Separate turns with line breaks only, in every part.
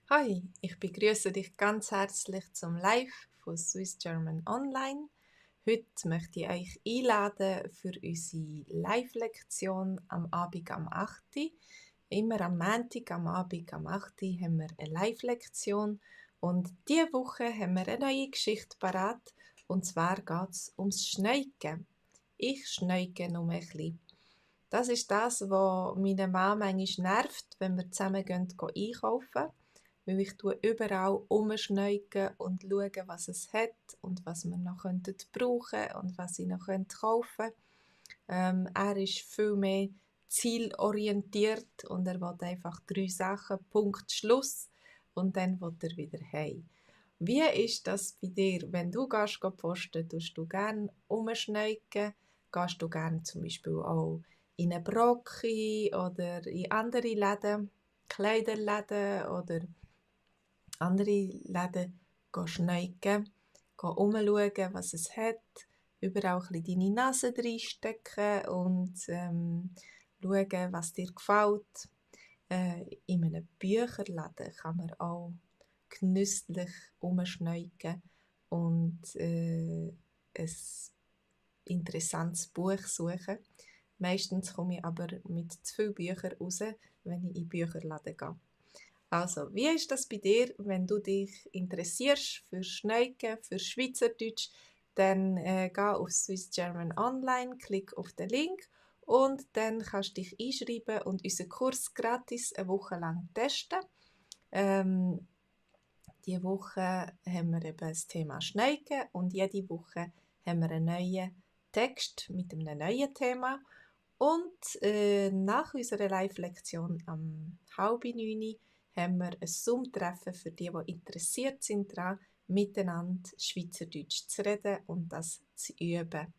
Hi, ich begrüße dich ganz herzlich zum Live von Swiss German Online. Heute möchte ich euch einladen für unsere Live-Lektion am Abend am 8. Immer am Montag am Abend am 8. haben wir eine Live-Lektion und diese Woche haben wir eine neue Geschichte parat und zwar geht es ums Schneuken. Ich schneuke nur ein bisschen. Das ist das, was meine Mama manchmal nervt, wenn wir zusammen gehen einkaufen. Weil ich überall umschneuke und schaue, was es hat und was wir noch brauchen könnten und was ich noch kaufen könnte. Er ist viel mehr zielorientiert und er will einfach 3 Sachen, Punkt, Schluss und dann will er wieder heim. Wie ist das bei dir? Wenn du gehst posten, tust du gerne umschneuken? Gehst du gerne zum Beispiel auch in eine Brocki oder in andere Läden, Kleiderläden oder andere Läden schneiden, umschauen, was es hat, überall ein bisschen deine Nase reinstecken und schauen, was dir gefällt. In einem Bücherladen kann man auch genüsslich umschneiden und ein interessantes Buch suchen. Meistens komme ich aber mit zu vielen Büchern raus, wenn ich in den Bücherladen gehe. Also, wie ist das bei dir, wenn du dich interessierst für Schneuken, für Schweizerdeutsch, dann geh auf Swiss German Online, klick auf den Link und dann kannst du dich einschreiben und unseren Kurs gratis eine Woche lang testen. Ähm, diese Woche haben wir eben das Thema Schneuken und jede Woche haben wir einen neuen Text mit einem neuen Thema. Und nach unserer Live-Lektion am 8:30 haben wir ein Zoom-Treffen für die, die interessiert sind daran, miteinander Schweizerdeutsch zu reden und das zu üben.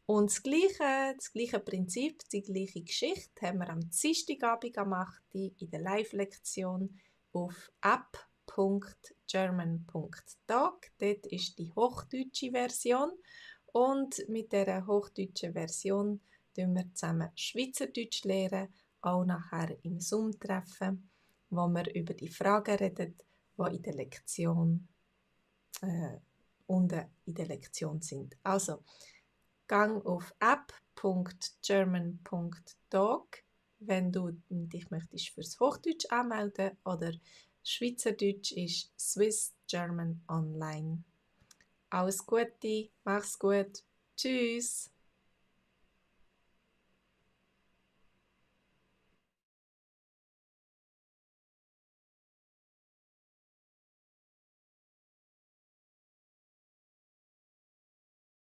Und das gleiche Prinzip, die gleiche Geschichte haben wir am Dienstagabend am 8. in der Live-Lektion auf app.german.talk. Dort ist die hochdeutsche Version und mit dieser hochdeutschen Version lernen wir zusammen Schweizerdeutsch lernen, auch nachher im Zoom-Treffen, wo wir über die Fragen reden, die in der Lektion unten in der Lektion sind. Also, gang auf app.german.talk, wenn du dich möchtest fürs Hochdeutsch anmelden oder Schweizerdeutsch ist Swiss German Online. Alles Gute, mach's gut, tschüss!